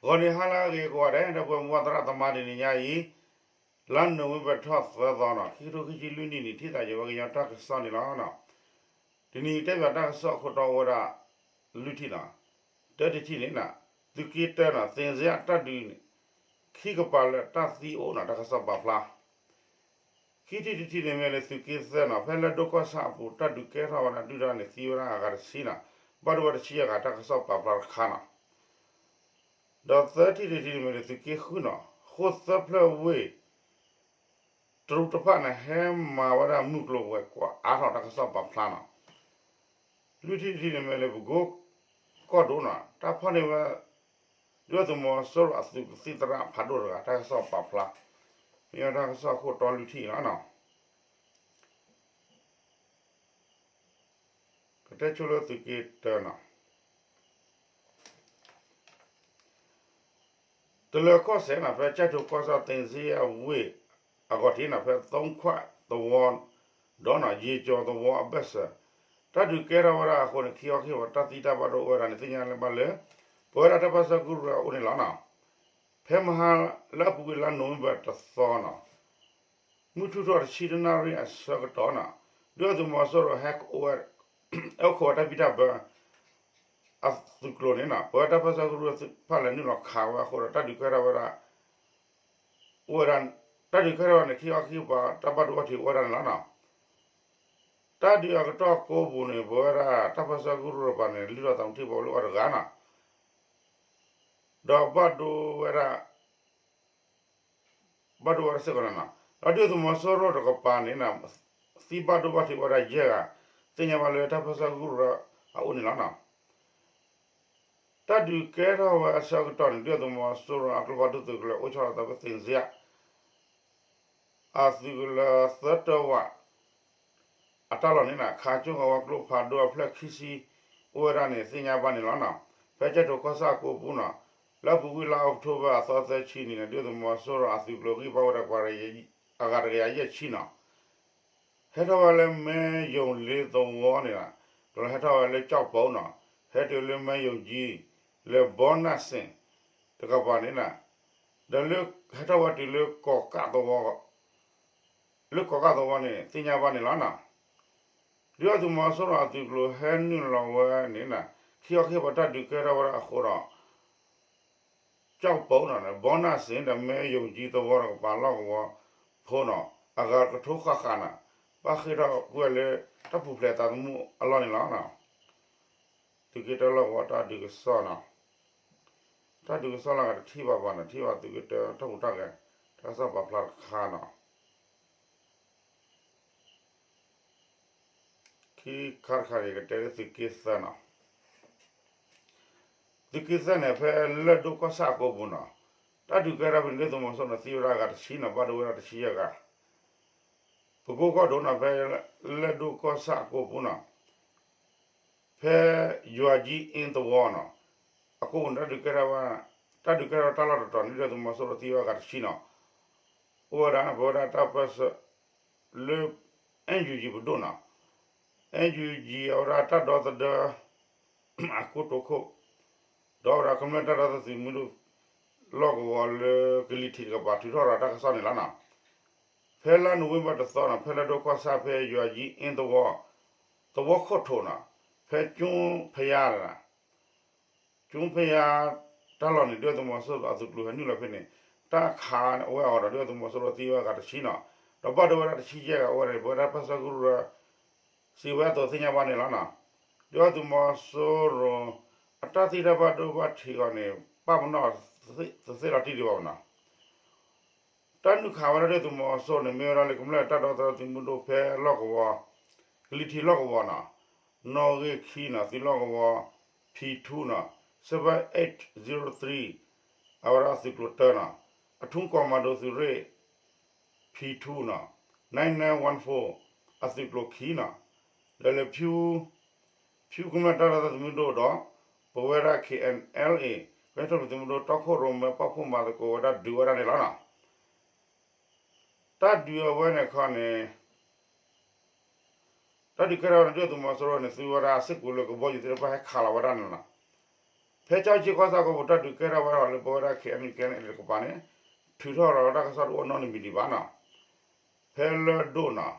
ဂီၤနံၤဟါလၢအဂ့ၤကိးဂၤဒဲး ဒီပုၢ်ဝဲၢ်မုၢ်သရၣ်သမါ တနံၤညါအံၤ လါနိၣ်ဝ့ဘၢၣ်ထီၣ်သၢသီနီၤ ခံကထိခံဆံလွံၢ်နံၣ်န့ၣ် ထံၣ်သးယဝဲကညီတၢ်ကစီၣ်န့ၣ်လီၤ. တနံၤအံၤတဲဘၣ်တၢ်ကစီၣ်အခိၣ်တီအိၣ်ဝဲဒၣ် လွံၢ်ထံၣ်နီၤ. တၢတထံၣ်န့ၣ် သုးက့တၢနီၤ သ့ၣ်စ့အတၢ်ဒုးန့ၣ် ခံကပၤလၢတၢ်သံအိၣ်နီၤ တၢ်ကစီၣ်ပာ်ဖျါ ခံထံၣ်တထံၣ်န့ၣ်မ့ၢ်လၢသုးက့သၢနီၤ ဖဲလၢဒိကီၢ်ဆၣ်အပူၤ တၢ်ဒုးကဲထီၣ်ဝဲဒၣ်ဒုၣ်ဒါန့ၣ် သံဝဲဒၣ်အဂၤတဆံနီၤ ဘၣ်ဒိဝဲတဆံယဲၢ်ဂၤ တၢ်ကစီၣ်ပာ်ဖျါတခါနီၤ. ဒီးသၢထံၣ်တထံၣ်န့ၣ်မ့ၢ်လၢသုးက့ဃုနီၤ ဃိၣ်သၢဖျၢၣ်ဝ့ၢ် တရူးတဖၣ်န့ၣ် ဟဲမၤဝဲဒၣ်မုၢ်ကျိၤဝဲၤကွာ်အါထီၣ် တၢ်ကစီၣ်ပာ်ဖျါနီၤ. လွံၢ်ထံၣ်တထံၣ်န့ၣ်မ့ၢ်လၢပကိကီၢ်ဒိၣ်နီၤ တၢ်ဖီၣ်န့ၢ်ဝဲ ဒုၣ်ဒါသုးမီၤစိရိၤအသုးကသံၣ်သရၣ်ဖးဒိၣ်တဂၤ တၢ်ကစီၣ်ပာ်ဖျါ မ့ၢ်ဝဲတၢ်ကစီၣ်အခိၣ်တီလွံၢ်ထံၣ်လီၤ. ကတဲဆိလၢသုးက့တၢနီၤ တလၢၤကီၢ်စဲၣ်နီၤ ဖဲကၠဲၣ်ထိၣ်ကီၢ်ဆၣ်သ့ၣ်စ့အဝ့ၢ်အဂီၢ်ထံးနီၤ ဖဲသုံးခွသဝီ ဒီးနီၤ ယ့ၤကၠီၤသဝီအဘၢၣ်စၢၤ တၢ်ဒုးကဲထီၣ်ဝဲဒၣ်အဃိန့ၣ် ခံခီခံကပၤတၢ်သံတၢ်ဘၣ်ဒိအိၣ်ဝဲဒၣ်န့ၣ် သ့ၣ်ညါလၢဘၣ်လၢ ပဝဲဒၣ်တၢ်ပၢဆှၢကရူၢ်အအိၣ်န့ၣ်လီၤ. ဖဲမဟါလၢအပူၤကွံာ်လါနိၣ်ဝ့ဘၢၣ်တသီနီၤ မုၢ်ထူၣ်ထီၣ်တဆံတနၣ်ရံၣ်အဆၢကတီၢ်နီၤ ဒုၣ်ဒါသုးမီၤစိရိၤဟဲ ဟဲအိၣ်ခိးဝဲတၢ်ဘံၣ်တၢ်ဘၢ အသုးကျိၤန့ၣ်နီၤ ပဝဲတၢ်ပၢဆှၢကရူၢ်တဖၣ်လဲၤနုာ်လီၤခးဝဲအဃိဒီး တၢ်ဒုးကဲထီၣ်ဝဲဒၣ် အိၣ်ဝဲဒၣ် တၢ်ဒုးကဲထီၣ်ဝဲန့ၣ် ခံခီခံကပၤ တၢ်ဘၣ်ဒိဘၣ်ထံးအိၣ်ဝဲဒၣ်န့ၣ်လီၤနီၤ. တၢ်ဒုးအကတီၢ်ကိးပူၤန့ၣ် ပဝဲဒၣ်တၢ်ပၢဆှၢကရူၢ်တကပၤန့ၣ် လုၢ်ထီၣ်သးမူထံၣ်ဘၣ်လၢအီၤတဂၤနီၤ ဒီးဘၣ်ဒိဝဲဒၣ် ဘၣ်ဒိဝဲဒၣ်စ့ၢ်ကီးန့ၣ်နီၤ ဒီးဒုၣ်ဒါသုးမီၤစိရိၤတကပၤန့ၣ် သံဘၣ်ဒိဘၣ်ထံးဝဲဒၣ်ယဲၢ်ဂၤ သ့ၣ်ညါဘၣ်လၢတၢ်ပၢဆှၢကရူၢ်အအိၣ်န့ၣ်လီၤနီၤ. တၢ်ဒုးကဲထီၣ်ဝဲအဆၢကတီၢ်န့ၣ် ဒုၣ်ဒါသုးမီၤစိရိၤအကျိဖးဒိၣ်သုးကလၢၤအိၣ်ဆီလီၤသးဖဲသ့ၣ်စ့ အသုးကလၢၤသၢတၢဝး အတၢ်လီၢ်န့ၣ်နီၤ ခးကၠိကဝီၤကျိဖးဒိၣ်အဖျၢၣ်ခံဆံ အိၣ်ဝဲဒၣ်န့ၣ် သ့ၣ်ညါဘၣ်န့ၣ်လီၤနီၤ. ဖဲကၠဲၣ်ထိၣ်ကီၢ်ဆၣ်အကိးပူၤနီၤ လၢအပူၤကွံာ်လါအီးကထိဘၢၣ်အသီသၢဆံနံၤန့ၣ် ဒုၣ်ဒါသုးမီၤစိရိၤအသုးကျိၤဂံၢ်ဘါဝဲဒၣ် အဂၤတကယၤယဲၢ်ဆံနီၤ ဟဲထီၣ်ဝဲလၢမဲယိၤလ့သဝီန့ၣ်လီၤ. ဒီးဟဲထီၣ်ဝဲလၢကၠီၣ်ပိနီၤ ဟဲတုၤလၢမဲယိၤကၠံ လၢဘီနၢ်စ့ၣ် တကပၤန့ၣ်နီၤ ဒီးလၢဟဲထီၣ်ဝဲတုၤလၢကီၣ်ကၣ်သဝီ လၢကီၣ်ကၣ်သဝီန့ၣ် သ့ၣ်ညါဘၣ်န့ၣ်လီၤနီၤ. ဒုၣ်ဒါသုးမီၤစိရိၤအသုးကျိၤဟဲနုာ်လီၤဝဲန့ၣ်နီၤ ခံခီခံကပၤတၢ်ဒုးကဲထီၣ်ဝဲဒၣ်အဃိဒီး ကၠီၣ်ပိနီၤ ဘီနၢ်စ့ၣ် ဒီးမဲယိၤကၠံသဝီတကပၤလီၢ်ကဝီၤဖိနီၤ အဂၤကထိဃၣ်ဃၣ်နီၤ ဘၣ်ဃ့ၢ်ထီၣ်ကွံာ်လၢတၢ်ပူၤဖျဲးသးသမူအလီၢ်န့ၣ်လီၤ. သုးက့တၢလီၢ်ကဝီၤတၢ်ဒုးကစီၣ်နီၤ တၢ်ဒုးကစီၣ်လၢအဂၤတထံၣ်ဘၣ်ဘၣ်နီၤ ထံၣ်ဘၣ်သုးက့တၢတၢ်ဟူးတၢ်ဂဲၤ တၢ်ကစီၣ်ပာ်ဖျါတခါနီၤ ခံခါတခါန့ၣ် ကတဲလၢသုးက့သၢနီၤ သုးက့သၢန့ၣ် ဖဲလၢၢ်ဒိၣ်ကီၢ်ဆၣ်အကိးပူၤနီၤ တၢ်ဒုးကဲထီၣ်ဖဲန့ၣ် ဒုၣ်ဒါသုးမီၤစိရိၤန့ၣ် သံဝဲဒၣ်အဂၤတဆံနီၤ ဘၣ်ဒိဝဲဒၣ်တဆံယဲၢ်ဂၤ ပကိကီၢ်ဒိၣ်နီၤ ဖဲလၢၢ်ဒိၣ်ကီၢ်ဆၣ်အကိးပူၤနီၤ ဖဲယွၤကၠံအ့သဝီနီၤ အကိးပူၤန့ၣ် တၢ်ဒုးကဲထီၣ်ဝဲ တၢ်ဒုးကဲထီၣ်တၢ်လီၢ်တတီၤန့ၣ် ဒုၣ်ဒါသုးမီၤစိရိၤသံဝဲအဂၤတဆံနီၤ အိၣ်ဝဲဒၣ်န့ၣ် ပဝဲဒၣ်တၢ်ပၢဆှၢ လၢ NUG ပဒိၣ်နီၤ NUG အဝဲဒၣ်တၢ်ဒီသဒၢ အကိတိာ်ခိၣ် ဒီးအဝဲဒၣ်ကမျၢၢ်တၢ်ဒီသဒၢသုးမုၢ်ဒိၣ် လီၢ်ကဝီၤလၢကလံၤထံးတကပၤထုးထီၣ်ဒီးတၢ်ကစီၣ်န့ၣ်လီၤနီၤ. ဖဲလါနိၣ်ဝ့ဘၢၣ်တသီနီၤ ဖဲလၢၢ်ဒိၣ်ကီၢ်ဆၣ်ဖဲယွၤကၠံအ့သဝီ သဝီခိၣ်ထိးနီၤ ဖဲကၠိဖယါ ကၠိဖယါ တၢ်လီၢ်န့ၣ် ဒုၣ်ဒါသုးမီၤစိရိၤအသုးကျိၤဟဲနုာ်လီၤဖဲန့ၣ် တၢ်ခးဝဲအီၤဒီး ဒုၣ်ဒါသုးမီၤစိရိၤသံဝဲအဂၤတဆံနီၤ ဒီးဘၣ်ဒိဝဲဒၣ်တဆံယဲၢ်ဂၤအိၣ်ဝဲန့ၣ် ပဝဲဒၣ်တၢ်ပၢဆှၢကရူၢ်ဒီး စံးဝဲအသိးသ့ၣ်ညါဘၣ်န့ၣ်လီၤနီၤ. ဒုၣ်ဒါသုးမီၤစိရိၤ အတၢ်သံတၢ်ဘၣ်ဒိဘၣ်ထံးအဂီၢ်န့ၣ် ပာ်ပနီၣ်တသ့လီၤတံၢ်ဒံးဘၣ်နီၤ တၢ်နုာ်ခးဝဲဒၣ်ဒုၣ်ဒါသုးမီၤစိရိၤန့ၣ် မ့ၢ်ဝဲဒၣ်လၢကမျၢၢ်တၢ်ဒီသဒၢသုးမုၢ်ဒိၣ်ဖဲလီၢ်ကဝီၤ ကလံၤထံးလီၢ်ကဝီၤနီၤ နီၣ်ဂံၢ်ခံနီၤ သုးလီၢ်ကဝီၤ ဖံထူနီၤ seven eight zero three အဝဲဒၣ်သုးကျိၤတၢနီၤ အထူးကွန်မန်ဒိုသုးရ့ၣ် ဖံထူနီၤ nine nine one four အသုးကျိၤခံနီၤ ဒီးလၢ ဖၠူကမျၢၢ်တၢ်ဒီသဒၢသုးမုၢ်ဒိၣ်ဒီး ပဝဲဒၣ် KNLA ကညီတၢ်ထူၣ်ဖျဲးသုးမုၢ်ဒိၣ် တီခိၣ်ရိၣ်မဲပာ်ဖှိၣ်မၤသကိးဝဲဒၣ်ဒုးဝဲဒၣ်န့ၣ်လီၤနီၤ. တၢ်ဒုးအဝဲန့ၣ်ခီန့ၣ် တၢ်ဒုးကဲထီၣ်ဝဲန့ၣ် ဒုၣ်ဒါသုးမီၤစိရိၤန့ၣ် သုးဝဲဒၣ်စ့ၢ်ကီးလၢကဘီယူၤသ့ၣ်တဖၣ်ဟဲခးလီၤဝဲဒၣ်န့ၣ်လီၤ. ဖဲကၠီကၠ့ကီၢ်ဆၣ်ကီၢ်ပူၤ တၢ်ဒုးကဲထီၣ်ဝဲဒၣ်လၢပဝဲဒၣ် KNU KNLA တကပၤန့ၣ် ထုးထီၣ်လီၤတၢ်ကစီၣ်တအိၣ်နီတမံၤဒံးဘၣ်နီၤ. ဖဲလၢၢ်ဒိၣ်နီၤ,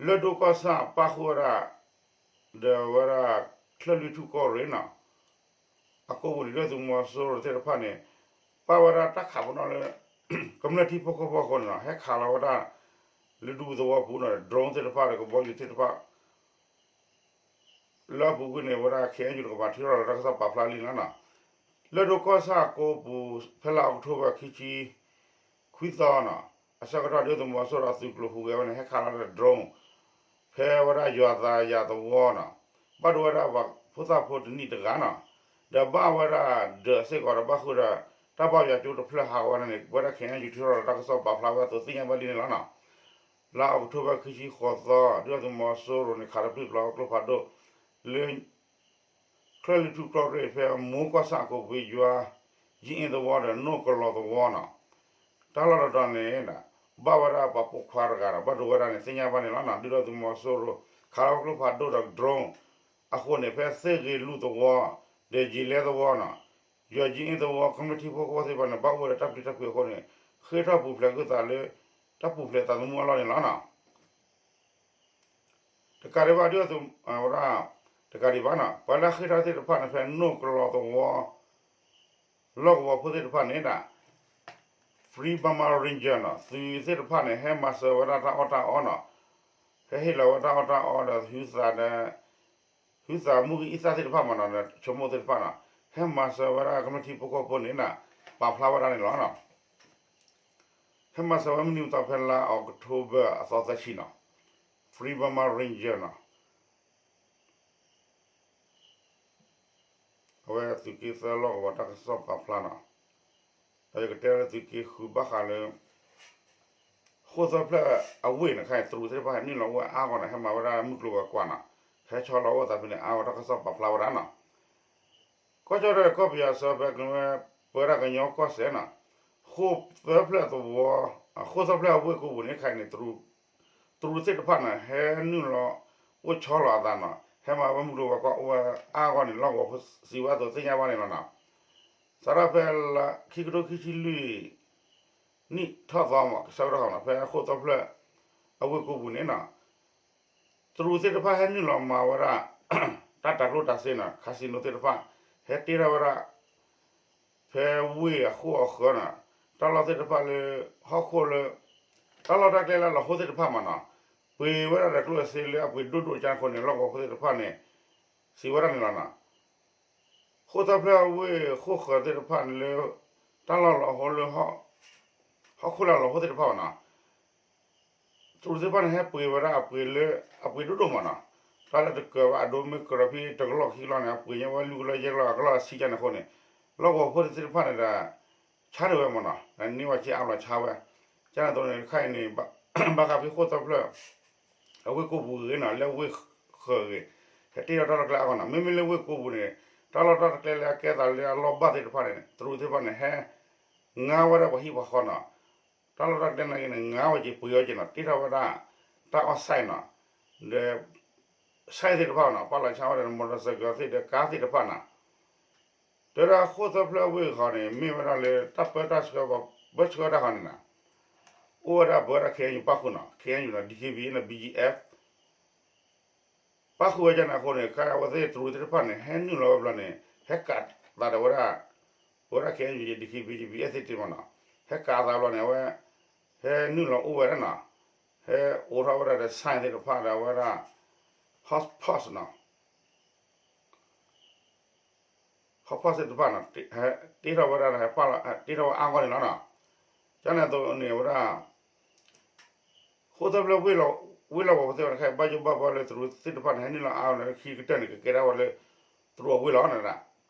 လၢၢ်ဒိၣ်ကီၢ်ဆၣ်ပၣ်ဃုာ်ဝဲဒၣ် ဒီးဝဲဒၣ် ချၢၣ်လွံၢ်ထူၣ်ကီၢ်ရ့ၣ်နီၤ အကိာ်ပူၤန့ၣ် ဒုၣ်ဒါသုးမီၤစိရိၤသ့ၣ်တဖၣ်န့ၣ် ပာ်ဝဲဒၣ်တၢ်ခးပနီၣ်လၢ ကမျၢၢ်ထံဖိကီၢ်ဖိအဃိန့ၣ်နီၤ ဟဲခးလီၤဝဲဒၣ် လၢဒူသဝီပူၤနီၤ drone သ့ၣ်တဖၣ်ဒီးကဘီယူၤသ့ၣ်တဖၣ် လၢအပူၤကွံာ်န့ၣ် ဝဲဒၣ် KNU တကပၤထုးထီၣ်လီၤတၢ်ကစီၣ်ပာ်ဖျါလံနီၤ. လၢၢ်ဒိၣ်ကီၢ်ဆၣ်အကိာ်ပူၤ ဖဲလါအီးကထိဘၢၣ်ခံဆံခွံသီနီၤ အဆၢကတီၢ် ဒုၣ်ဒါသုးမီၤစိရိၤအသုးကျိၤဟူးဂဲၤဝဲန့ၣ် ဟဲခးလီၤတၢ် drone ဖဲဝဲဒၣ်ယွၤသးယၤသဝီနီၤ ဘၣ်ဒိဝဲဒၣ်ပှၤဖိသၣ်ဖိတနံၣ်တဂၤနီၤ ဒီးဘၣ်ဝဲဒၣ်ဒၢးစ့ၢ်ကီးဒီးဘၣ်ဃုာ်ဒီး တၢ်ဘၣ်ယွၤကၠိတဖျၢၣ်ဟးဂီၤဝဲဒၣ်န့ၣ် ဝဲဒၣ် KNU ထုးထီၣ်လီၤတၢ်ကစီၣ်ပာ်ဖျါဝဲအသိးသ့ၣ်ညါဘၣ်လံန့ၣ်လီၤနီၤ. လါအီးကထိဘၢၣ်ခံဆံဃိးသီ ဒုၣ်ဒါသုးမီၤစိရိၤန့ၣ် ခးတပျုၢ်ပျီကျိဖးဒိၣ် လၢ ချၢၣ်လွံၢ်ထူၣ်ကီၢ်ရ့ၣ် ဖဲမိၢ်ကီၢ်ဆၣ်အကိာ်ပူၤ ယွၤယ့အ့ၣ်သဝီဒီးနိၣ်ကလီၤသဝီနီၤ တၢ်လီၢ်တတီၤန့ၣ် ဘၣ်ဝဲဒၣ်ပှၤပိာ်ခွါတဂၤဒီး ဘၣ်ဒိဝဲဒၣ်န့ၣ် သ့ၣ်ညါဘၣ်န့ၣ်လီၤနီၤ. ဒုၣ်ဒါသုးမီၤစိရိၤ ခးလီၤကျိဖးဒိၣ်ဒီး drone အဃိန့ၣ် ဖဲသ့ၣ်ဂ့ၤလူၢ်သဝီ ဒီးယံာ်လဲသဝီနီၤ ယွၤယ့အ့ၣ်သဝီ ကမျၢၢ်ထံဖိကီၢ်ဖိသ့ၣ်တဖၣ်န့ၣ် ဘၣ်အိၣ်ဝဲဒီးတၢ်ပျံၤတၢ်ဖုးအဃိန့ၣ် ဃ့ၢ်ထီၣ်ပူၤဖျဲးကွံာ်သးလၢ တၢ်ပူၤဖျဲးသးသမူအလီၢ်န့ၣ်လီၤနီၤ. တကးဒံးဘၣ် ဒုၣ်ဒါသုး ဝဲဒၣ် တကးဒံးဘၣ်နီၤ ပှၤလၢဃ့ၢ်ထီၣ်သ့ၣ်တဖၣ်န့ၣ် ဖဲနိၣ်ကလီၤသဝီ လီၢ်ကဝီၤဖိသ့ၣ်တဖၣ်န့ၣ်ဒၣ် Free Burma Ranger နီၤ သုးသ့ၣ်တဖၣ်န့ၣ် ဟဲမၤစၢၤဝဲဒၣ်တၢ်အီၣ်တၢ်အီနီၤ ဟဲဟ့ၣ်လီၤဝဲတၢ်အီၣ်တၢ်အီဒီး ဟုသးဒီး ဟုသးမုၢ်ဂံၢ်အံသၣ်သ့ၣ်တဖၣ်မးနီၤ ဒီးဆိကမိၣ်သ့ၣ်တဖၣ်နီၤ ဟဲမၤစၢၤဝဲဒၣ်ကမျၢၢ်ထံဖိကီၢ်ဖိန့ၣ်နီၤ ပာ်ဖျါဝဲဒၣ်န့ၣ်လီၤ. ဟဲမၤစၢၤဝဲမုၢ်နံၤမုၢ်သီဖဲလါအီးကထိဘၢၣ်အသီသၢဆံနီၤ Free Burma Ranger နီၤ အဝဲသုးက့သၢလီၢ်ကဝီၤတၢ်ကစီၣ်ပာ်ဖျါနီၤ ဒီးယကတဲလၢသုးက့ဃုဘၣ်ဃးလၢ ဃိၣ်သၢဖျၢၣ်အဝ့ၢ်န့ၣ်ခါအံၤ တရူးသ့ၣ်တဖၣ်ဟဲနုာ်လီၤအိၣ်ဝဲအါဂီၢ်န့ၣ် ဟဲမၤဝဲဒၣ်မုၢ်ကျိၤဝဲၤကွာ်နီၤ ဟဲဆီလီၤအိၣ်သးဖဲန့ၣ် အါဂီၢ်တၢ်ကစီၣ်ပာ်ဖျါဝဲဒၣ်နီၤ ကီၢ်ကၠီၣ်တဲၣ်ကီၢ်ပယီၤအစၢဖဲကဝဲ ပဝဲဒၣ်ကညီကီၢ်စဲၣ်နီၤ ဃိၣ်သၢဖျၢၣ်သဝီ ဃိၣ်သၢဖျၢၣ်အဝ့ၢ်ကိပူၤန့ၣ်ခါအံၤန့ၣ် တရူးသ့ၣ်တဖၣ်န့ၣ် ဟဲနုာ်လီၤအိၣ်ဆီလီၤအသးနီၤ ဟဲမၤဝဲမုၢ်ကျိၤဝဲၤကွာ်အိၣ်ဝဲအါဂီၢ်န့ၣ် လီၢ်ကဝီၤဖိစံးဝဲအသိးသ့ၣ်ညါဘၣ်န့ၣ်လီၤနီၤ စးထီၣ်ဖဲလါခံကထိခံဆံလွံၢ် နံၣ်ထီၣ်သီမး ကဆၢကတီၢ်ခီနီၤ ဖဲဃိၣ်သၢဖျၢၣ်အဝ့ၢ်ကိပူၤန့ၣ်နီၤ တရူးသ့ၣ်တဖၣ်ဟဲနုာ်လီၤမၤဝဲဒၣ် တၢ်တၤကျိၣ်တၤစ့နီၤ casino သ့ၣ်တဖၣ် ဟဲတ့ထီၣ်ဝဲဒၣ် ဖဲဝ့ၢ်အဃိၣ်အဃၢၤနီၤ တၢ်လီၢ်သ့ၣ်တဖၣ်လၢ ဟီၣ်ခိၣ်လၢ တၢ်လီၢ်တၢ်ကျဲလၢအလီၤဟိၣ်သ့ၣ်တဖၣ်မးနီၤ ပှ့ၤဝဲဒၣ်ဒီးကျိၣ်စ့လၢအပှ့ၤဒိၣ်ဒိၣ်ကၢ်အဃိန့ၣ် လီၢ်ကဝီၤဖိသ့ၣ်တဖၣ်န့ၣ် စံးဝဲဒၣ်န့ၣ်လီၤနီၤ ဃိၣ်သၢဖျၢၣ်ဝ့ၢ်ဃိၣ်ဃၢၤသ့ၣ်တဖၣ်န့ၣ်လၢ တၢ်လီၢ်လီၤဟိၣ်လၢ ဟီၣ်ခိၣ်လၢအလီၤဟိၣ်သ့ၣ်တဖၣ်မးနီၤ တရူးသ့ၣ်တဖၣ်န့ၣ် ဟဲပှ့ၤဝဲဒၣ်အပှ့ၤလၢ အပှ့ၤဒိၣ်ဒိၣ်မးနီၤ တၢ်လၢတကၢၤဘၣ်အဒိမ့ၢ်ကရၢဖံတကလီၢ်ခံကလီၢ်န့ၣ် အပှ့ၤညါဝဲလွံၢ်ကလီၢ်ယဲၢ်ကလီၢ်အကလီၢ်အဆံကၢ်န့ၣ်အဃိန့ၣ် လီၢ်ကဝီၤဖိသ့ၣ်တဖၣ်န့ၣ်ဒီး ဆါဒၣ်ဝဲမးနီၤ န့ၢ်ဝဲက့အါဘျီဆါဝဲ ကၢ်န့ၣ်အသိးန့ၣ် ခဲအံၤန့ၣ် ဘၣ်ဃးဖဲဃိၣ်သၢဖျၢၣ် အဝ့ၢ်ကိပူၤဂ့ၤနီၤ လၢဝ့ၢ်ဃၢၤဂ့ၤ ဟဲတ့ထီၣ်တၢ်လီၢ်ကျဲအါဂီၢ်နီၤ မ့မ့ၢ်လၢဝ့ၢ်ကိပူၤန့ၣ် တၢ်လီၢ်တၢ်ကျဲလၢအကဲသးလၢအလီၢ်ဘၣ်သ့ၣ်တဖၣ်န့ၣ် တရူးသ့ၣ်တဖၣ်န့ၣ် ဟဲ ငါဝဲဒၣ်ပှၤဟံၣ်ပှၤဃီနီၤ တၢ်လီၢ်တၢ်ကျဲနာ်က့န့ၣ် ငါဝဲက့ၤပှ့ၤဝဲက့ၤနီၤ တ့ထီၣ်ဝဲဒၣ် တၢ်အီၣ်ဆဲးနီၤ ဒီး ဆဲးသ့ၣ်တဖၣ်နီၤ ပာ်လီၤဆါဝဲဒီး motorcycle သ့ၣ်ဒီးကါသ့ၣ်တဖၣ်နီၤ တဲဝဲဒၣ်ဃိၣ်သၢဖျၢၣ်အဝ့ၢ်အဂီၢ်န့ၣ် မ့ၢ်ဝဲဒၣ်လၢတၢ်ပၢတၢ်ဆှၢ ပၢဆှၢတၢ်ဃီန့ၣ်နီၤ အိၣ်ဝဲဒၣ်ပဝဲဒၣ် KNU ပၣ်ဃုာ်နီၤ KNU နီၤ DKBA နီၤ BGF ပၣ်ဃုာ်ဝဲဒၣ်န့ၣ်အဃိန့ၣ် ခဲအံၤအဝဲသ့ၣ်တရူးသ့ၣ်တဖၣ်န့ၣ် ဟဲနုာ်လီၤဝဲဘျီန့ၣ် ဟဲကးသးဒီးဝဲဒၣ် ပဝဲဒၣ် KNU DKBA သ့ၣ်တဖၣ်မးနီၤ ဟဲကးသးဘျီန့ၣ် အဝဲ ဟဲနုာ်လီၤအိၣ်ဝဲဒၣ်နီၤ ဟဲအိးထီၣ်ဝဲဒၣ်ဒီး ဆဲး သ့ၣ်တဖၣ်ဒီးဝဲဒၣ် hotpot နီၤ hotpot သ့ၣ်တဖၣ်နီၤ တ့ထီၣ်ဝဲဒၣ် တ့ထီၣ်ဝဲအါဂီၢ်န့ၣ်လီၤနီၤ ကန့ၣ်အသိးန့ၣ်ဝဲဒၣ် ဃိၣ်သၢဖျၢၣ်ဝ့ၢ်လီၤဝီၤဖိသ့ၣ်တဖၣ်န့ၣ် ခဲအံၤဘၣ်ယိၣ်ဘၣ်ဘီလၢတရူးသ့ၣ်တဖၣ်န့ၣ် ဟဲနုာ်လီၤအါဂီၢ်န့ၣ် ခံကတၢၢ်န့ၣ် ကကဲထီၣ်ဝဲလၢ တရူးအဝ့ၢ်လီၤန့ၣ်ဒၣ်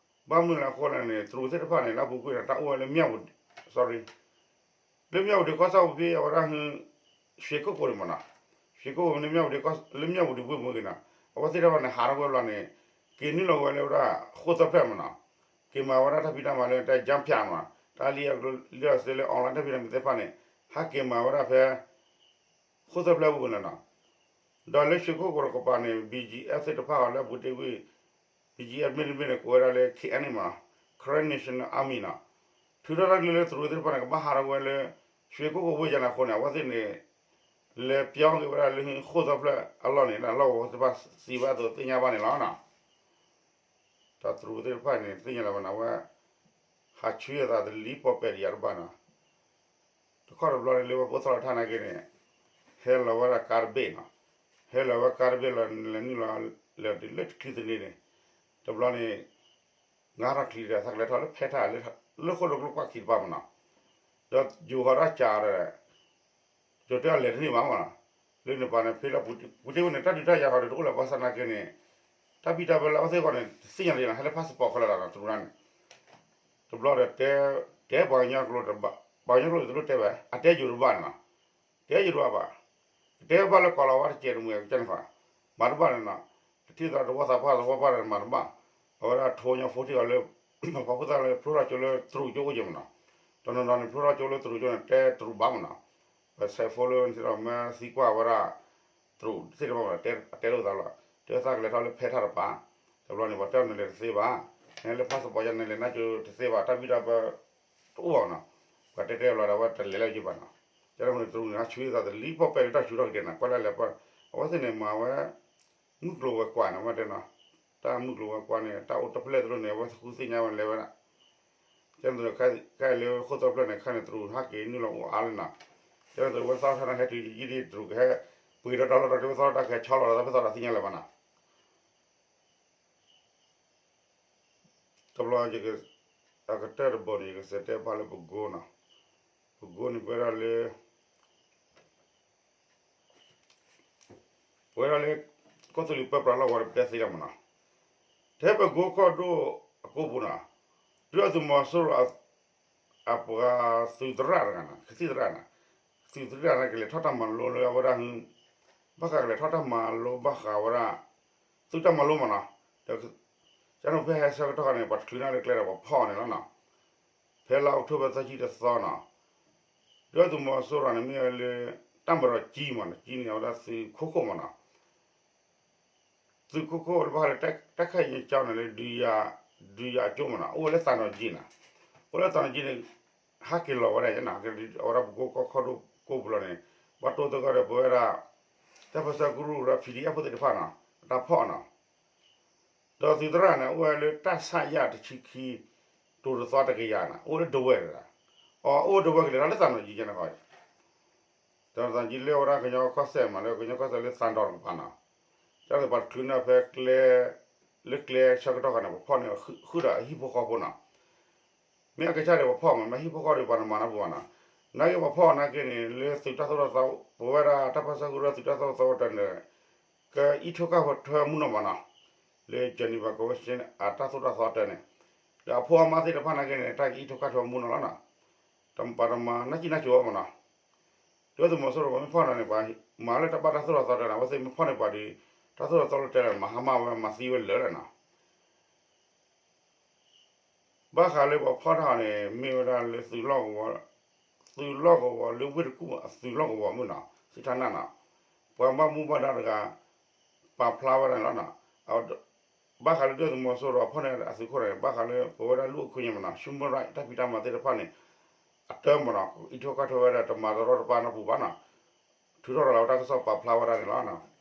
ဘၣ်မနုၤလဲၣ်အဃိလဲၣ်န့ၣ် တရူးသ့ၣ်တဖၣ်န့ၣ် လၢအပူၤကွံာ်န့ၣ် တၢ်အိၣ်ဝဲလၢ မြဝတီ sorry လၢ မြဝတီ ကီၢ်ဆၣ်ပူၤဖဲအဝဲဒၣ် ရွှေကုက္ကို န့ၣ်မးနီၤ ရွှေကုက္ကို န့ၣ် မြဝတီ လၢ မြဝတီ ဝ့ၢ်မ့ၢ်ဂ့ၤနီၤ အဝဲသ့ၣ်တဖၣ်န့ၣ် ဟးထီၣ်ကွံာ်ဘျီန့ၣ် က့ၤနုာ်လီၤဝဲလၢဝဲဒၣ် ဃိၣ်သၢဖျၢၣ်မးနီၤ က့ၤမၤဝဲဒၣ်တၢ်ဖံးတၢ်မၤလၢတၢ် ကျားဖြန့် မး တၢ်လံၣ်အကလုာ်လၢအစၢလၢ online တၢ်ဖံးတၢ်မၤသ့ၣ်တဖၣ်န့ၣ် ဟဲက့ၤမၤဝဲဒၣ်ဖဲ ဃိၣ်သၢဖျၢၣ်ဝ့ၢ်ပူၤန့ၣ်နီၤ ဒီးလၢ ရွှေကုက္ကို တကပၤန့ၣ် BGF သ့ၣ်တဖၣ်အီၤလၢအပူၤတ့ၢ်ကွံာ် မ့တမ့ၢ်န့ၣ် ကိးဝဲဒၣ်လၢ K N A မ့ၢ်နီၤ, Karen National Army နီၤ, ထုးထီၣ်တၢ်ကလုၢ်လၢတရူးသ့ၣ်တဖၣ်န့ၣ် ကဘၣ်ဟးထီၣ်ကွံာ်လၢ ရွှေကုက္ကို ဝ့ၢ်ယၤန့ၣ်အဃိန့ၣ် အဝဲသ့ၣ်န့ၣ် လဲၤပျီက့ၤဝဲဒၣ်လၢဃိၣ်သီဖျၢၣ်အလီၢ်န့ၣ် လီၢ်ကဝီၤသ့ၣ်တဖၣ်စံးဘၣ်အသိးသ့ၣ်ညါဘၣ်န့ၣ်လီၤနီၤ. တၢ်တရူးသ့ၣ်တဖၣ်န့ၣ် သ့ၣ်ညါလၢၤဘၣ်န့ၣ် အဝဲ ဟးဆှံအသးတလံၤပီၢ်ပဲာ်ဒံးယၤတဘၣ်နီၤ. တခီတဘျီန့ၣ် လၢဝဲဖိသၣ်လီၤထါနာ်က့န့ၣ် ဟဲလီၤဝဲဒၣ်ကါတဘ့ၣ်နီၤ, ဟဲလီၤဝဲကါတဘ့ၣ်လီၤ လဲၤနုာ်လီၤ လဲၤတုၤလၢတချုးသန့န့ၣ် တဘျီန့ၣ် ငါထီၣ်ချံဒီး သးကလဲၤထီၣ်လၢဖဲထၣ် လၢဃိၣ်လိာ်ကျိကွၢ်ခံတပၤမ့ၢ်နီၤ, ဒီးယိၤဃီၤတၢ်စးဒီး ယိၤတဲအီၤလဲၤတန့ၢ်ဘၣ်မ့ၢ်နီၤ, လၢန့ၣ်ပၤန့ၣ် ဖဲလၢပူၤတ့ၢ်ဝဲန့ၣ် တၢ်ဒုးတၢ်ယၤဃီဒီးတအိၣ်လၢၤဘၣ်ဆၣ်နာ်က့န့ၣ် တၢ်ဘံၣ်တၢ်ဘၢလၢအဝဲသ့ၣ်အဂီၢ်န့ၣ် တသ့ၣ်ညါတဂ့ၤနီၤ, ဟဲလၢ passport ခဲလၢာ်လီၤနီၤ တရူးန့ၣ်, တဘျီဒီး တဲပှၤကညီကျိာ် ပှၤကညီကျိာ်တလိၣ်တဲဘၣ် အတဲယိၤတဘၣ်န့ၣ်နီၤ, တဲယိၤတဘၣ်ဘၣ်, ကတဲဘၣ်လၢကီၢ်လီၤဝါတကဲးတမှဲၤကန့ၣ်ဃီ, မၤတဘၣ်န့ၣ်နီၤ, ပထံၣ်သးတဝီသးပှၢ်သဝီပှၢ်ဒီးမၤတဘၣ်, အဝဲဒၣ်ထိညါဖိထံၣ်အီၤလၢ ပှၤဖိသၣ်လၢဖျိထီၣ်ကၠိလၢတရူးကၠိအိၣ်က့ၤမ့ၢ်နီၤ, တနီၤနီၤန့ၣ် ဖျိထီၣ်ကၠိလၢတရူးကၠိန့ၣ် တဲတရူးဘၣ်မ့ၢ်နီၤ, ပဆဲးဖိလၢနသံကွၢ်ဝဲဒၣ် တရူးသ့ၣ်တဖၣ်မ့ၢ်နီၤ တဲတလိာ်သးလီၤ, တဲသးကလဲၤထီၣ်လၢဖဲထၣ်တပၤ, တဘျီန့ၣ် ပှၤတဲအီၤနလဲၤတသ့ဘၣ်, နဟဲလၢ passport ယါန့ၣ် နလဲၤနါကၠိတသ့ဘၣ် တၢ်ဘံၣ်တၢ်ဘၢ တအိၣ်ဘၣ်နီၤ, ပှၤတဲတဲလီၤဒီး အဝဲတလဲၤလၢကၠိဘၣ်နီၤ, ကန့ၣ်အဃိန့ၣ် တရူးန့ၣ် ဟးဆှံသးတလံၤပီၢ်ပဲာ်လၢတၢ်ဆူးထီၣ်ကတဲာ်နီၤ ကွၢ်လၢလဲၤပှၢ်, အဝဲသ့ၣ်န့ၣ် မၤဝဲ မုၢ်ကျိၤဝဲၤကွာ်န့ၣ် မ့ၢ်တဲနီၤ, တၢ်မုၢ်ကျိၤဝဲၤကွာ်န့ၣ် တၢ်အိၣ်တဖျဲၣ်တလိၣ်န့ၣ် အဝဲသ့ၣ်ဃုသ့ၣ်ညါဝဲလဲၤဝဲဒၣ်, ကန့ၣ်အဃိ ခဲအံၤလၢဃိၣ်သီဖျၢၣ်န့ၣ် ခဲန့ၣ် တရူးဟးက့ၤနုာ်လီၤအိၣ်အါလၢနီၤ, ကန့ၣ်အဃိ ဝဲသီထါန့ၣ် ဟဲတုၤယံာ်ဒံး တရူးကဟဲ ပှ့ၤဒီးတၢ်လီၢ်တၢ်ကျဲ ဝဲသီထါကဟဲဆီလီၤဒီး တၢ်ဖဲသီတၢ်သ့ၣ်ညါလၢၤဘၣ်နီၤ တဘျီ အကတၢၢ်တဘိန့ၣ် ယကစံးတဲဘၣ်လၢပကိနီၤ, ပကိန့ၣ် ပဝဲဒၣ်လၢ ပဝဲဒၣ်လၢ ကီၢ်သူလ့ၤပၢပြးလီၢ်ကဝီၤန့ၣ် ပတဲသ့လီၤမ့ၢ်နီၤ, ထဲပကိကီၢ်ဒိၣ်အကိပူၤနီၤ, ဒုၣ်ဒါသုးမီၤစိရိၤ အပှၤသုးသရၣ်တဂၤနီၤ ကသံၣ်သရၣ်နီၤ, သုးသရၣ်န့ၣ် ကလဲၤထီၣ်တၢ်မၤလိလၢအဝဲဒၣ် ဘၣ်ဃးကလဲၤထီၣ်တၢ်မၤလိဘၣ်ဃးဝဲဒၣ် သုးတၢ်မၤလိမ့ၢ်နီၤ, ဒီး ကန့ၣ်ဖဲဟဲဆၢကတီၢ်ခါန့ၣ် ပှၤတချုးန့ၢ်လၢကျဲဒီးပှၤဖီၣ်အီၤန့ၣ်လီၤနီၤ, ဖဲလါအီးကထိဘၢၣ်သၢဆံတသီနီၤ, ဒုၣ်ဒါသုးမီၤစိရိၤန့ၣ် မ့ၢ်ဝဲလၢ တၢ်မၤဒီးကၠံမ့ၢ်နီၤ ကၠံန့ၣ် အဝဲဒၣ်သုးခိၣ်ခိၣ်မ့ၢ်နီၤ သုးခိၣ်ခိၣ်လၢဘၣ်ဃးလၢ တၢ်ခဲအံၤကၠီန့ၣ်လၢ ဒုးယၤအကၠိမ့ၢ်နီၤ အိၣ်ဝဲလၢသးနီၣ်ကၠံနီၤ, အိၣ်လၢသးနီၣ်ကၠံန့ၣ် ဟးက့ၤလီၤဝဲဒၣ်နီၤ, အဝဲဒၣ်ပကိကီၢ်ခီၣ်ဒိၣ်ကိပူၤလီၤန့ၣ် ဘၣ်တိၢ်သဂၢၢ်ဒီးပဝဲဒၣ် တၢ်ပၢၢ်ဆၢကရူၢ်ဒီး P D F ဖိသ့ၣ်တဖၣ်နီၤ အတၢ်ဖီၣ်နီၤ ဒီးသုးသရၣ်န့ၣ် အိၣ်ဝဲလၢတၢ်ဆၣ်ယၣ်တဆံခံ တိၤတသီတကယၤန့ၣ် အိၣ်ဝဲလၢဒဝဲၢ်န့ၣ်, အအိၣ်ဒဝဲၢ်ကလဲၤထီၣ်လၢသးနီၣ်ကၠံကန့ၣ်ဃီ, သးနီၣ်ကၠံလၢအဝဲဒၣ်ကညီကီၢ်စဲၣ်မး လၢကညီကီၢ်စဲၣ်လၢသးဒီတကပၤနီၤ, ကန့ၣ်ပှၤတချုးန့ၢ်ဖဲကျဲ လၢကျဲဆၢကတီၢ်ခါန့ၣ် ပှၤဖီၣ်န့ၢ်ဃုာ်ဒီးအဟံၣ်ဖိဃီဖိနီၤ မ့ၢ်အကစၢ်ဒၣ်ပှၤဖီၣ်မး မ့ၢ်ဟံၣ်ဖိဃီဒီးပှၤတမၤနီတပူၤဘၣ်နီၤ, နာ်က့ပှၤဖီၣ်နာ်က့န့ၣ် လၢသုးတၢ်သိၣ်တၢ်သီ ပဝဲဒၣ်တၢ်ပၢၢ်ဆၢကရူၢ်သုးတၢ်သိၣ်တၢ်သီတၢ်န့ၣ် ကအံးထိၣ်ကၢ်ထွဲမူနီၢ်မးနီၤ, လၢ Geneva Convention အတၢ်သိၣ်တၢ်သီတၢ်န့ၣ်, ဒီးအဖိအမါသ့ၣ်တဖၣ်နာ်က့န့ၣ် တၢ်ကအံးထိၣ်ကၢ်ထွဲမူနီၢ်လီၤနီၤ, တပှၤတမၤနၢ်ကံၣ်နၢ်ကၠိဘၣ်မးနီၤ, ဒုၣ်ဒါသုးမီၤစိရိၤပှၤမ့ၢ်ဖီၣ်န့ၢ်န့ၣ် ပှၤမၤလၢတၢ်ဘၣ်တၢ်သိၣ်တၢ်သီတၢ်န့ၣ် အဝဲသ့ၣ်မ့ၢ်ဖီၣ်န့ၢ်ပှၤဒီး တၢ်သိၣ်တၢ်သီလၢတဲလၢမၤဟါမၢ်ဝဲမၤသံဝဲလၢာ်လၢာ်နီၤ ဘၣ်ဃးလၢပှၤဖီၣ်တၢ်န့ၣ် မ့ၢ်ဝဲဒၣ်လၢသုးလီၢ်ကဝီၤ, သုးလီၢ်ကဝီၤလၢဝ့ၢ်တကူၣ်အသုးလီၢ်ကဝီၤမုၢ်နီၤ စံးထါနၢ်နီၤ, ပှၤဘၣ်မူဘၣ်ဒါတဂၤ ပာ်ဖျါဝဲဒၣ်န့ၣ်လီၤနီၤ, ဘၣ်ဃးလၢဒုၣ်ဒါသုးမီၤစိရိၤအဖီၣ်န့ၢ်အသုးခိၣ်န့ၣ် ဘၣ်ဃးလၢပဝဲဒၣ်လူ့အခွင့်အရေးမ့ၢ်နီၤ human right တၢ်ဖံးတၢ်မၤသ့ၣ်တဖၣ်န့ၣ် အတၢမ့ၢ်နီၤ အံးထိၣ်ကၢ်ထွဲဝဲဒၣ်တမၤတရီတပါနီတပူၤဘၣ်နီၤ, ထုးထီၣ်ရၤလီၤဝဲတၢ်ကစီၣ်ပာ်ဖျါဝဲဒၣ်န့ၣ်လီၤနီၤ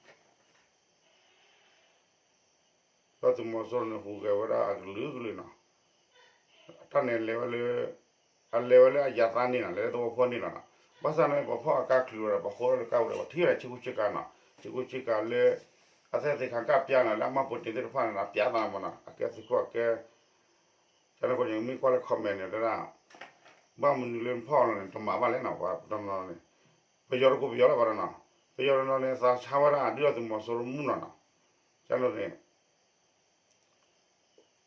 ဒုၣ်ဒါသုးမီၤစိရိၤန့ၣ် ဟူးဂဲၤဝဲဒၣ်အကလုာ်ကလုာ်နီၤ, တၢ်န့ၣ်လဲၤဝဲလၢ, အလဲၤဝဲလၢအယၤသးန့ၣ်နီၤ လဲၤလၢသဝီဖိန့ၣ်လီၤနီၤ, ဘၣ်ဆၣ်န့ၣ် ပှၤဖီၣ်အကါချုးဝဲဒီး ပှၤဃိထီၣ်လၢကါပူၤဒီး ပှၤထံၣ်ဝဲဒၣ်ဆ့ကူဆ့ကၤနီၤ, ဆ့ကူဆ့ကၤလၢ အသဲသ့ၣ်ခါကၢ်ပျါနီၤ လၢအမၢ်ပိာ်တ့ၢ်သ့ၣ်တဖၣ်န့ၣ်နီၤ ပျါသးမ့ၢ်နီၤ အကဲသုးခိၣ်အကဲ ကန့ၣ်အဃိန့ၣ် မ့ၢ်ကွၢ်လၢ comment န့ၣ် တဲဒၣ် ဘၣ်မနုၤလၢနဖီၣ်လီၤန့ၣ် တမၤဘၣ်လဲၣ်နီၤ ပှၤတနီၤန့ၣ် ပယီၤတကိးပယီၤလၢၤဘၣ်ဒီးနီၤ, ပယီၤတနီၤန့ၣ် သးဆါဝဲဒၣ်ဒုၣ်ဒါသုးမီၤစိရိၤမုၢ်နီၤနီၤ, ကန့ၣ်န့ၣ်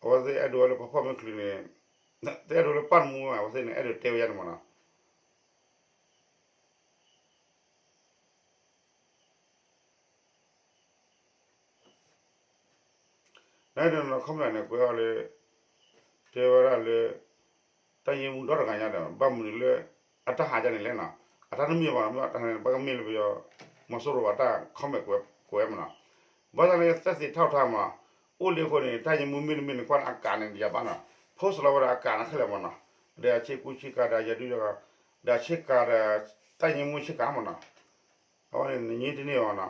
အဝဲသ့ၣ်အဲၣ်ဒိးဝဲလၢပှၤဖီၣ်မ့ၢ်ချုးန့ၣ်, တအဲၣ်ဒိးလၢပၢ်တမူဝဲ အဝဲသ့ၣ်န့ၣ် အဲၣ်ဒိးတဲဝဲယါန့ၣ်မ့ၢ်နီၤ နနီၤ comment န့ၣ် ကွဲးအီၤလၢ တဲဝဲဒၣ်လၢ တၢ်ယ့မူဒီတဂၤညါဒီး ဘၣ်မနုၤလၢ အတၢ်ဟးဒ်န့ၣ်လဲၣ်နီၤ, အတၢ်တမ့ၢ်ဘၣ်နီၤ မ့ၢ်တၢ်န့ၣ် ဘၣ်ကမ့ၢ်လၢပယီၤ မီၤစိရိၤဘၣ်တၢ် comment ကွဲးမ့ၢ်နီၤ, ဘၣ်ဆၣ်န့ၣ် သက်သေထီၣ်ထါမး အိၣ်လံအဃိန့ၣ် တၢ်ယမူမ့တမ့ၢ်န့ၣ် ကွၢ်လၢအကးန့ၣ် ယၤဘၣ်နီၤ, post လီၤဝဲဒၣ်အကးန့ၣ်ခဲလၢာ်မ့ၢ်နီၤ, ဒီးအဆ့ကူဆ့ကၤဒီးယဒုယဂၤ, ဒီးဆ့ကၤဒီး တၢ်ယမူဆ့ကၤမ့ၢ်နီၤ, အဝဲန့ၣ် နငြိတန့ၢ်ဘၣ်နီၤ,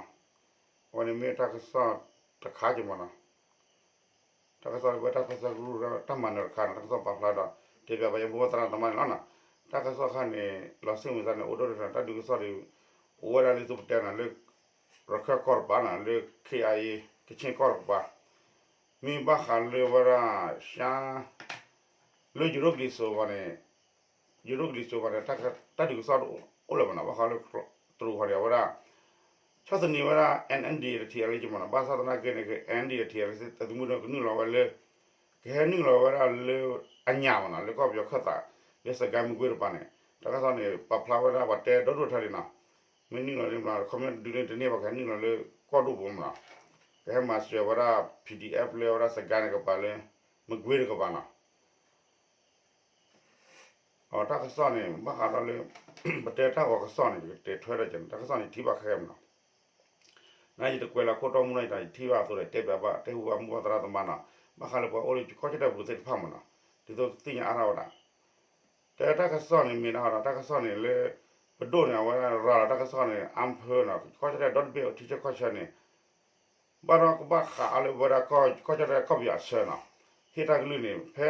အဝဲန့ၣ်မ့ၢ်တၢ်ကစီၣ်တခါက့ၤမ့ၢ်နီၤ, တၢ်ကစီၣ်ဝဲတၢ်ပၢဆှၢကရူၢ်ဒီးတၢ်မၤနၢၤတခါန့ၣ် တၢ်ကစီၣ်ပာ်ဖျါဒီး တဲဘၣ်ပှၤယဖိသရၣ်သမါန့ၣ်လီၤနီၤ, တၢ်ကစီၣ်ခါန့ၣ် လီၤစ့ၣ်မုာ်သးန့ၣ် အိၣ်ဒိၣ်ဒိၣ်ထီၣ် တၢ်ဒုးကစီၣ်ဒီး အိၣ်ဝဲဒၣ်လၢသုပတဲနီၤ လၢ ရခၢၣ်ကီၢ်တကပၤနီၤ လၢ ခ့အါအ့ ကခ့ၣ်ကီၢ်တကပၤ, မ့ၢ်ဘၣ်ဃးလၢဝဲဒၣ် ရှမ်း လၢယိၤဒိၣ်ကလံၤစိးဝဲန့ၣ်, ယိၤဒိၣ်ကလံၤစိးဝဲန့ၣ် တၢ်ဒုးကစီၣ်အိၣ်လၢၤဘၣ်နီၤ, ဘၣ်ဃးလၢ တရူးဃီၤဒီး အဝဲဒၣ် ဆီၣ်သနံးဝဲဒၣ် NND ဒီး TNLA မ့ၢ်နီၤ, ဘၣ်ဆၣ်သနာ်က့န့ၣ် NND ဒီး TNLA အသုးမုၢ်ဒိၣ်ကနုာ်လီၤဝဲလၢ ကဟဲနုာ်လီၤဝဲဒၣ်လၢအညၣ်မ့ၢ်နီၤ, လၢကီၢ်ပယီၤခၢၣ်သး လၢစကဲမကွ့တကပၤန့ၣ် တၢ်ကစီၣ်န့ၣ် ပာ်ဖျါဝဲဒၣ်ပှၤတဲဒီဒိၣ်ထီၣ်ဒံးနီၤ, မ့ၢ်နုာ်လီၤန့ၣ်ဘျီ ခီပညီတဒုန့ၣ်တန့ၢ်ဘၣ် ကဟဲနုာ်လီၤလၢကီၢ်ဒိၣ်ပူၤမ့ၢ်နီၤ, ကဟဲမၤစၢၤဝဲဒၣ် PDF လၢဝဲဒၣ်စကဲန့ၣ်ကပၤလၢ မကွ့တကပၤနီၤ အတၢ်ကစီၣ်န့ၣ် ဘၣ်ဃးဒီးလၢ ပတဲတၢ်ဂီၤကစီၣ်န့ၣ် ယကတဲထွဲဒီးက့ၤန့ၣ် တၢ်ကစီၣ်န့ၣ် ယထံၣ်ဘၣ်ခဲခဲမ့ၢ်နီၤ, နယတကွဲးလၢခိၣ်တီမူနီၤ ယတၢ်ယထံၣ်ဘၣ်အသိးဒီး တဲဘၣ်ဘၣ် တဲဟူဘၣ်မိၢ်ပၢ်သရၣ်သမါနီၤ, ဘၣ်ဃးလၢပှၤအိၣ်လၢကီၢ်ကၠီၣ်တဲၣ်ပူၤသ့ၣ်တဖၣ်မ့ၢ်နီၤ, ဒ်သိးသ့ၣ်ညါအါထီၣ်ဝဲဒၣ် တဲတၢ်ကစီၣ်န့ၣ် မ့ၢ်ဒၣ်ဒီးတၢ်ကစီၣ်န့ၣ်လၢ ပဒိၣ်န့ၣ် အဝဲရၤလီၤတၢ်ကစီၣ်န့ၣ် အါဖၢနီၤ ကီၢ်ကၠီၣ်တဲၣ်ဒီတဘ့ၣ်အထံဆၢကီၢ်ဆၢန့ၣ် ဘၣ်ဒီးကဘၣ်ဃးအီၤလၢပဝဲဒၣ်ကီၢ်ကၠီၣ်တဲၣ်ကီၢ်ပယီၤအဆၢနီၤ, ဟ့ၣ်တၢ်ကလုၢ်န့ၣ် ဖဲ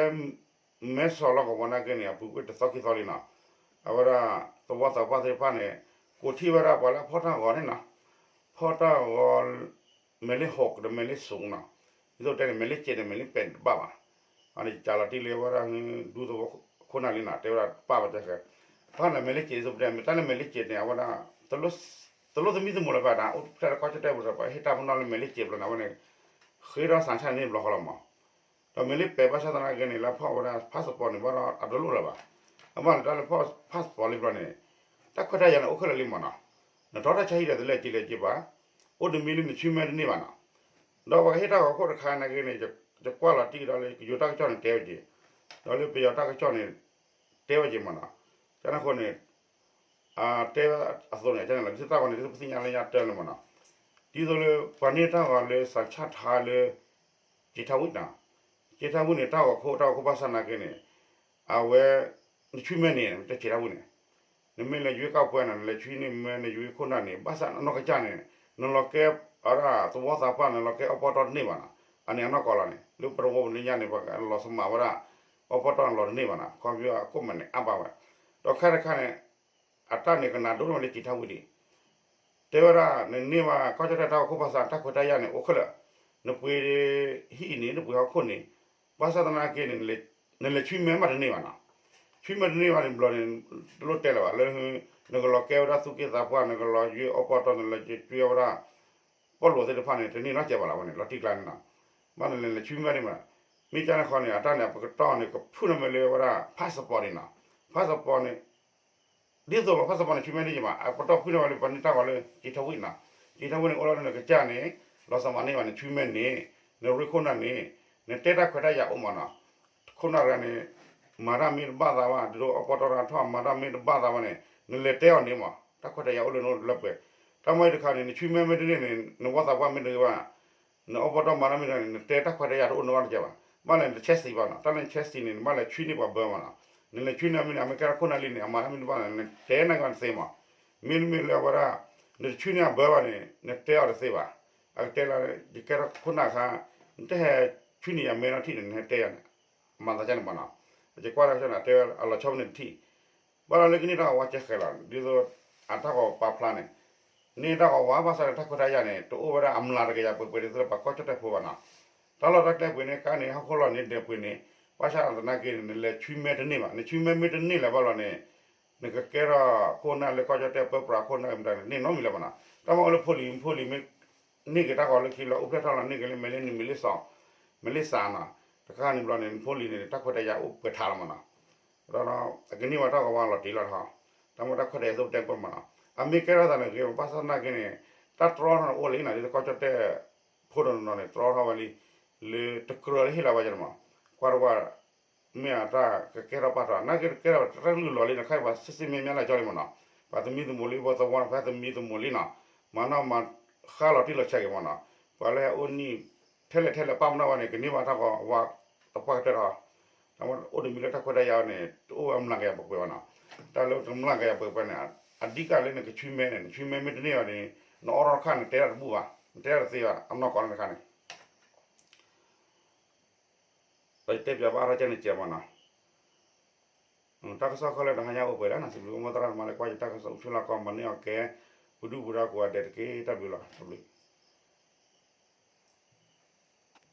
မဲဆီးလီၢ်ကဝီၤနာ်က့န့ၣ် အပူၤကွံာ်တသီခံသီလံနီၤ, အဝဲဒၣ် သဝီသးပှၢ်သ့ၣ်တဖၣ်န့ၣ် ကိးထီၣ်ဝဲဒၣ်ပှၤလၢအဖီၣ်တၢ်ဂီၤန့ၣ်နီၤ, ဖီၣ်တၢ်ဂီၤ မဲာ်လ့ဟိးဒီးမဲာ်လ့စိးနီၤ, ဒ်သိးတဲန့ၣ် မဲာ်လ့စဲးဒီးမဲာ်လ့ပဲးတဘၣ်ဘၣ်, အန့ၣ်ကးလီၤတံၢ်လၢဝဲဒၣ် ဒူသဝီခိၣ်နၢ်လံနီၤ, တဲဝဲဒၣ်ပၢ်ဘၣ်တဲဃဲ, ဖီၣ်န့ၣ်မဲာ်လ့စဲးဒ်သိးပတဲ မ့ၢ်တၢ်လၢမဲာ်လ့စဲးန့ၣ် အဝဲဒၣ် တလိၣ်သမံသမိးလၢၤဘၣ်ဒီး အိၣ်ဖျဲၣ်လၢကီၢ်ကၠီၣ်တဲၣ်ပူၤဒီး ပှၤဟ့ၣ်တၢ်ပနီၣ်လၢမဲာ်လ့စဲးဘျီန့ၣ် အဝဲန့ၣ် ဃ့ဒီးစးဆၣ်န့ၣ်ဘျီဃီလီၤမး, ဒီးမဲာ်လ့ပဲးဘၣ်ဆၣ်သနာ်က့န့ၣ် လၢဖီၣ်ဝဲဒၣ် passport န့ၣ် ဘၣ်ဒီးအတလိၣ်လၢၤဘၣ်, အဘၣ်န့ၣ် တၢ်လၢဖီၣ် passport လံဘျီန့ၣ် တၢ်ခွဲးတၢ်ယာ်န့ၣ် အိၣ်ခဲလၢာ်လံမးနီၤ, နတီတၢ်ဆါဟံၣ်ဒီးတလဲၤက့ၤလဲၤက့ၤဘၣ်, အိၣ်တမံၤလၢနဆွံမဲတန့ၢ်ဘၣ်နီၤ, ဒီးပှၤကဟ့ၣ်တၢ်ဂီၤခိၣ်တခါနာ်က့န့ၣ် ယကွၢ်လီၤတံၢ်ဒီးလၢကယိၤတၢ်ကစီၣ်န့ၣ်တဲဝဲက့ၤ, ဒီးလၢပယီၤတၢ်ကစီၣ်န့ၣ် တဲဝဲက့ၤမးနီၤ, ကန့ၣ်အဃိန့ၣ် တဲအသိးန့ၣ် ကန့ၣ်လီၤ ဒ်သိးတၢ်ဂီၤန့ၣ် ဒ်သိးပသ့ၣ်ညါလၢညါတၢ်လၢမးနီၤ, ဒ်သိးလၢ ပှၤန့ၢ်တၢ်ဂီၤလၢ စးဆၣ်ထါလၢ က့ၤထၢဝံၣ်နီၤ, က့ၤထၢဝံၣ်န့ၣ် တၢ်ဂီၤခိၣ် တၢ်ဂီၤခိၣ်ဘၣ်ဆၣ်သနာ်က့န့ၣ် အဝဲ နဆွံမဲန့ၣ် တက့ၤထၢဝံၣ်န့ၣ်, နမ့ၢ်လဲၤယွ့ကၣ်ပှဲၤနီၤ နလဲၤဆွံန့ၢ်မဲ နယွ့ခိၣ်နၢ်န့ၣ် ဘၣ်ဆၣ်အနီၢ်ကစၢ်န့ၣ် နလီၤကဲ အဝဲဒၣ်သဝီသးပှၢ် နလီၤကဲအီၣ်ပီၣ်တီၢ်တန့ၢ်ဘၣ်နီၤ, အန့ၣ်အနီၢ်ကီၢ်လီၤန့ၣ် လၢပတဝီပနံၤညါန့ၣ် ပှၤလီၤစမးဝဲဒၣ် အီၣ်ပီၣ်တီၢ်န့ၣ်လီၤတန့ၢ်ဘၣ်နီၤ, ခီဖျိအကိၣ်မဲာ်န့ၣ်အါဘၣ်ဝဲ, ဒီးခဲတခါန့ၣ် အတၢ်န့ၣ်ကနၣ်ဒိၣ်မးလၢက့ၤထၢဝံၣ်ဒံး တဲဝဲဒၣ် နန့ၢ်ဘၣ်ကီၢ်ကၠီၣ်တဲၣ်တၢ်ဂီၤခိၣ်ဘၣ်ဆၣ် တၢ်ခွဲးတၢ်ယာ်န့ၣ် အိၣ်ခဲလၢာ်, နပှ့ၤဟံၣ်အံၤန့ၣ် နပှ့ၤဟီၣ်ခိၣ်န့ၣ်, ဘၣ်ဆၣ်သနာ်က့န့ၣ် နလဲၤဆွံမဲမးတန့ၢ်ဘၣ်နီၤ, ဆွံမဲတန့ၢ်ဘၣ်န့ၣ်ဘျီန့ၣ် တလိၣ်တဲလၢၤဘၣ် လၢ နကလီၤကဲဝဲဒၣ်သူၣ်က့သးပှၢ် နကလီၤယွ့အီၣ်ပီၣ်တီၢ် နလီၤကဲဝဲဒၣ် ပီၣ်လိာ်သ့ၣ်တဖၣ်န့ၣ် တန့ၢ်နီတစဲးဘၣ်လီၤဝဲန့ၣ် လီၤတံၢ်ကျါန့ၣ်နီၤ, ဘၣ်န့ၣ်လဲၤလဲၤဆွံမဲန့ၣ်ဘၣ်, မ့ၢ်ကန့ၣ်ဃီန့ၣ် အတၢ်န့ၣ် ပကတီၢ်န့ၣ် ကဖုၣ်န့ၢ်မ့ၢ်လၢဝဲဒၣ် passport န့ၣ်နီၤ, passport န့ၣ် ဒ်သိးပှၤ passport န့ၣ် ဆွံမဲန့ၢ်က့ၤမး အပတီၢ်ဖုၣ်န့ၢ်ဝဲလၢပှၤန့ၢ်တၢ်ဂီၤလၢ က့ၤထၢဝံၣ်နီၤ, က့ၤထၢဝံၣ်န့ၣ် အိၣ်လီၤလၢနကစၢ်န့ၣ် လီၤစမးန့ၢ်ဘၣ်န့ၣ် ဆွံမဲန့ၣ် နရ့ခိၣ်နၢ်န့ၣ် နတဲတၢ်ခွဲးတၢ်ယာ်အိၣ်မးနီၤ, ခိၣ်နၢ်တဂၤန့ၣ် မၤတၢ်မ့ၢ်တဘၣ်သးဘၣ် ဒ်သိးအီၣ်ပီၣ်တီၢ်တၢ်ထီၣ် မၤတၢ်မ့ၢ်တဘၣ်သးဘၣ်န့ၣ် နလဲၤတဲအီၤန့ၣ်မး တၢ်ခွဲးတၢ်ယာ်အိၣ်လၢနအိၣ်လၢပှဲၤ, တၢ်မ့ၢ်တခါန့ၣ် နဆွံမဲမ့ၢ်တန့ၢ်န့ၣ် နဝီသးပှၢ်မ့ၢ်တဂ့ၤဘၣ် နအီၣ်ပီၣ်တီၢ်မၤတၢ်မ့ၢ်တန့ၢ် နတဲတၢ်ခွဲးတၢ်ယာ်တအိၣ်နီတစဲးဘၣ်, ဘၣ်လဲၣ်နတဆဲးစံးဘၣ်နီၤ, တၢ်လၢနဆဲးစံးန့ၣ် နဘၣ်လဲၤဆွံန့ၢ်ပှၤဘၢမးနီၤ, နလဲၤဆွံန့ၢ်အမ့ၢ်န့ၣ် အမ့ၢ်ကဲထီၣ်ခိၣ်နၢ်လံန့ၣ် အမၤတၢ်မ့ၢ်တဘၣ်န့ၣ် နတဲန့ၢ်က့ၤတသ့မး, မ့တမ့ၢ်လၢအဝဲဒၣ် နတဆွံန့ၢ်အဘၢဘၣ်န့ၣ် နတဲအီၤတသ့ဘၣ်, အကတဲလၢ ယကဲထီၣ်ခိၣ်နၢ်အခါ နတဟဲဆွံန့ၢ်ယၤမဲနီထံၣ်န့ၣ် နဟဲတဲယၤန့ၣ် မၤသးဒ်န့ၣ်မးနီၤ, ယကွၢ်တၢ်ကစီၣ်န့ၣ် အတဲဝဲအလီၤဆီမ့ၢ်န့ၣ်တထံၣ် ဘၣ်ဒီးလၢကန့ၢ်တၢ်ဂီၤဝါကဲဃဲၤလီၤ ဒ်သိး အတၢ်ဂီၤပာ်ဖျါန့ၣ်, န့ၢ်တၢ်ဂီၤဝါဘၣ်ဆၣ်ဒီးတၢ်ခွဲးတၢ်ယာ်န့ၣ် တအိၣ်ဝဲဒၣ်အမျးတကယၤပှဲၤပှဲၤဒ်သိးလၢပှၤကီၢ်ကၠီၣ်တဲၣ်ဖိဘၣ်နီၤ, တၢ်လီၢ်တၢ်ကျဲပှ့ၤန့ၣ် ကါန့ၣ် ဟီၣ်ခိၣ်လီၢ်န့ၣ်ဒဲးပှ့ၤန့ၣ်, ဘၣ်ဆၣ်သနာ်က့န့ၣ် နလဲၤဆွံမဲတန့ၢ်ဘၣ်, နဆွံမဲမ့ၢ်တန့ၢ်လၢၤဘၣ်လီၤန့ၣ်, နကကဲထီၣ်ခိၣ်နၢ်လၢကီၢ်ကၠီၣ်တဲၣ်ပၢပြးခိၣ်နၢ်မတၤန့ၣ် န့ၢ်နီတမံၤလၢၤဘၣ်နီၤ, တၢ်မ့ၢ်အိၣ်လၢဖိလံၤ ဖိလံၤမ့ၢ် န့ၢ်က့ၤတၢ်ဂီၤလၢခံလီၤ အိၣ်ဖျဲၣ်ထီၣ်လီၤ န့ၢ်က့ၤလၢမဲာ်လ့နံၤမဲာ်လ့စီၤ, မဲာ်လ့စးနီၤ, တခါန့ၣ်ဘျီန့ၣ် နဖိလံၤန့ၣ် တၢ်ခွဲးတၢ်ယာ်အိၣ်ပှဲၤထးလီၤမးနီၤ, ဒီး အကန့ၢ်ဝဲတၢ်ဂီၤဝါလီၤတံၢ်လီၤထီ, တၢ်မ့ၢ်တၢ်ခွဲးတၢ်ယာ်သိးပတဲကွၢ်မးနီၤ, အမ့ၢ်ကဲထီၣ်သးန့ၣ်ဂ့ၤ ဘၣ်ဆၣ်သနာ်က့န့ၣ် တၢ်တြီထီၣ်န့ၣ်အိၣ်လံနီၤ ဒ်သိးကီၢ်ကၠီၣ်တဲၣ်ဖိတနီၤနီၤန့ၣ် တြီထီၣ်ဝဲလံ, လၢတကြၢးလၢဟ့ၣ်လီၤဝဲယၤမး, ကွၢ်တဝဲ မ့ၢ်အတၢ်ကကဲထီၣ်ပာ်ထီၣ် နာ်က့တကဲထီၣ်တၢ်ကလုၢ်လီၤလံနီၤ ခါအံၤပှၤစ့စ့မ့ၢ်မ့ၢ်လၢကၠီလံမးနီၤ, ပှၤသမံသမိးလံ ပှၤသဝီန့ၣ် ပှၤသမံသမိးလံနီၤ, မၤနီၣ်မၤဃါလီၤတံၢ်လီၤဆဲးက့ၤမးနီၤ, ပှၤလၢဟဲအိၣ်နံၣ်ထဲ ထဲလဲၣ်ထဲလဲၣ်ပာ်ပနီၣ်ဝဲန့ၣ် ကန့ၢ်ဘၣ်တၢ်ဂီၤဝါတပှၢ်ကတၢၢ်ထီၣ်, တၢ်အိၣ်တမံၤလၢတၢ်ခွဲးတၢ်ယာ်န့ၣ် တအိၣ်ဝဲမျးကယၤပှဲၤပှဲၤဘၣ်နီၤ, တၢ်လၢမျးကယၤပှဲၤပှဲၤန့ၣ် အဓိကလၢနက ဆွံမဲ န့ၣ် နဆွံမဲမ့ၢ်တန့ၢ်ဘၣ်န့ၣ် နအိးထီၣ်တခါန့ၣ် တဲတၢ်တဘူၣ်ဘၣ်, နတဲတၢ်တသ့ဘၣ် အနီၢ်ကီၢ်န့ၣ်တခါန့ၣ် ဒီးယတဲပၠးဘၣ်ထီၣ်ကဲန့ၣ်ကဲမနီၤ, တၢ်ကစီၣ်ခဲလၢာ်တဟါညါအိၣ်ပှဲၤလံနီၤ, စံးဘျုးမိၢ်သရၣ်သမါလၢကွၢ်ယတၢ်ကစီၣ်အိၣ်ဆူၣ်လၢကီၢ် မၤန့ၢ်အီၤကဲ ပဒုၣ်ပဒါကိးဂၤဒဲးတက့ၢ်, တၢ်ဘျုးလီၤ, တၢ်ဘျုး.